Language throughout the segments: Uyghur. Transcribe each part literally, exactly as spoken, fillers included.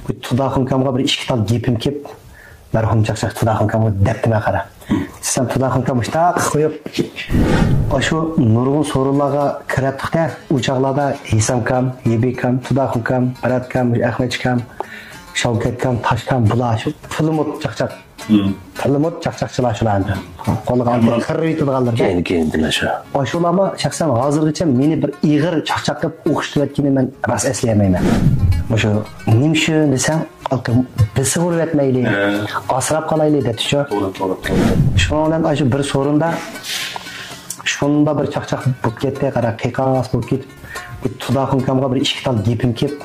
بۇ تۇداخۇنكامغا بىر ئىككى تال گېپىم كېلىپ، مەرھۇم چاقچاق تۇداخۇنكامغا دەپتىمەن قارا. دېسەم، تۇداخۇنكام مۇشتاق قويۇپ، ئاشۇ نۇرغۇن سورۇنلارغا كىرەتتۇق-دە، ئۇ چاغلاردا ھېسامكام، ھېبىكام، تۇداخۇنكام، بىراتكام، ئەخمەتچىكام، شاۋكەتكام، تاشكام، بۇلار شۇ پىلىموت چاقچاق. پىلىموت چاقچاقچىلار شۇلار ئەمدى. قولىغا ئالدى كىرىۋېتىدىغانلار. كېيىن، كېيىن دېمە شۇ. ئاشۇلارمۇ شەخسەن ھازىرغىچە مېنى بىر ئېغىر چاقچاق قىلىپ ئوخشىتىۋەتكىنىنى مەن راست ئەسلىيەلمەيمەن. مۇشۇ نېمە شۇ دېسەڭ، بېسىغا ئۇرۇۋەتمەيلى، ئاسراپ قالايلى دەپتىچۇ. توغرا، توغرا، توغرا. شۇنىڭ بىلەن ئاشۇ بىر سورۇندا شۇنداق بىر چاقچاق بولۇپ كەتتى، قارا، قىيقاس بولۇپ كېتىپ، بۇ تۇداخۇنكامغا بىر ئىككى تال گېپىم كېلىپ،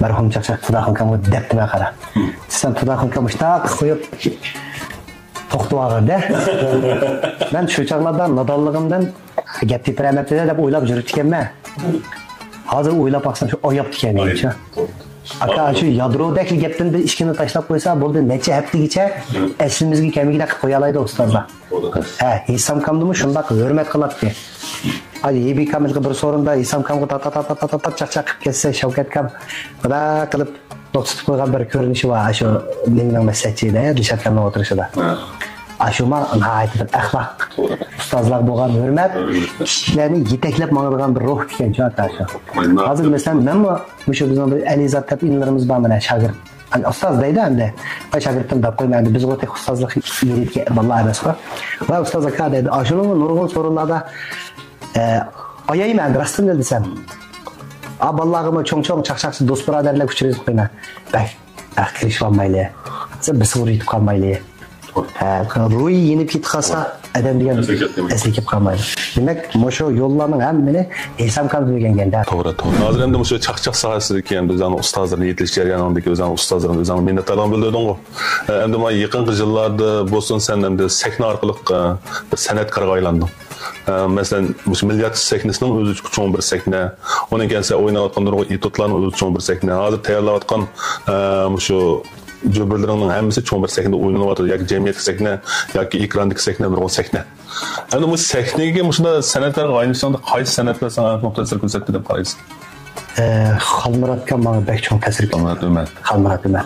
مەرھۇم چاقچاق تۇداخۇنكامغا دەپتىمەن قارا. دېسەم، تۇداخۇنكام مۇشتاق قويۇپ، توختىۋالغىنىدە. مەن شۇ چاغلاردا نادانلىقىمدىن گەپ تېپىرەمەپتۇ دەپ ئويلاپ يۈرۈپتىكەنمەن. ھازىر ئويلاپ باقسام، شۇ ئاياپتىكەن مېنى. ئاكا، شۇ يادرودەكلا گەپتىن بىر ئىككىنى تاشلاپ قويسا بولدى، نەچچە ھەپتىگىچە ئەسلىمىزگە كەلمىگۈدەك قىلىپ قويالايدۇ ئۇستازلار. ھە، ھېسامكامدىمۇ شۇنداق ھۆرمەت قىلاتتى. ھېبى كامىلغا بىر سورۇندا ھېسامكامغا تا تا تا تا تا تا چاقچاق قىلىپ كەتسە، شەۋكەتكام مۇنداق قىلىپ نۇقتا تۇتۇپ قويغان بىر كۆرۈنۈشى بار، ئاشۇ نېمىنىڭ مەسلىھەتچىدە، دىلشاتكامنىڭ ئولتۇرۇشىدا. ئاشۇما ناھايىتى بىر ئەخلاق، ئۇستازلارغا بولغان ھۆرمەت، كىشىلەرنى يېتەكلەپ ماڭىدىغان بىر روھ ئىكەنچۇ ئاكا شۇ. ھازىر مەسىلەن، مەنمۇ مۇشۇ بىزنىڭ بىر ئەلىزات دەپ ئىنىلىرىمىز بار، مانا شاگىرت. ئۇستاز دەيدۇ ئەمدى. ۋاي شاگىرتىم دەپ قويما ئەمدى، بىزغۇ تېخى ئۇستازلىق يېرىدىكى بالىلار ئەمەسقۇ. ۋاي ئۇستاز ئاكا دەيدۇ، ئاشۇنىڭمۇ نۇرغۇن سورۇنلاردا، ئە، ئايايمەن ئەمدى راستىنلا دېسەم. ئا، بالىلارغىمۇ چوڭ-چوڭ چاقچاقچى دوست بۇرادەرلەر ئۇچرىتىپ قويىمەن. بەك، بەك كىرىشىۋالمايلى. بىسىغا ئۇرۇۋېتىپ قالمايلى. ھە، روھى يېنىپ كېتىپ قالسا، ئادەم دېگەن ئەسلىگە كەلمەيدۇ. ئەسلىگە كېلىپ قالمايدۇ. دېمەك، مۇشۇ يوللارنىڭ ھەممىنى ھېسامكام ئۆگەنگەندە. توغرا، توغرا. ھازىر ئەمدى مۇشۇ چاقچاق ساھەسىدىكى ئەمدى بىزنىڭ ئۇستازلارنى يېتىلىش جەريانىڭدىكى ئۆزۈڭ ئۇستازلىرىڭ ئۆزۈڭ مىننەتدارلىقىنى بىلدۈردۈڭغۇ. ئە، ئەمدى مانا يېقىنقى يىللاردا بولسۇن سەن ئەمدى سەھنە ئارقىلىق، ئە، بىر سەنئەتكارغا ئايلاندىڭ. ئە، مەسىلەن، مۇشۇ مىللىيەت سەھنىسىنىڭ ئۆزى چوڭ بىر سەھنە. ئۇنىڭ كەينىدىن سەن ئويناۋاتقان نۇرغۇن ئېتيۇدلارنىڭ ئۆزى چوڭ بىر سەھنە. ھازىر تەييارلاۋاتقان، ئە، مۇشۇ جۆبۈرلىرىڭنىڭ ھەممىسى چوڭ بىر سەھنىدە ئوينىلىۋاتىدۇ. ياكى جەمئىيەتلىك سەھنە، ياكى ئېكراندىكى سەھنە، نۇرغۇن سەھنە. ئەمدى بۇ سەھنىگە مۇشۇنداق سەنئەتلەرگە ئايلىنىشىڭدا قايسى سەنئەتلەر ساڭا ئەڭ چوڭ تەسىر كۆرسەتتى دەپ قارايسەن؟ ئە، خالمۇراتكا ماڭا بەك چوڭ تەسىر كۆرسەتتى. خالمۇرات ئۆمەر. خالمۇرات ئۆمەر.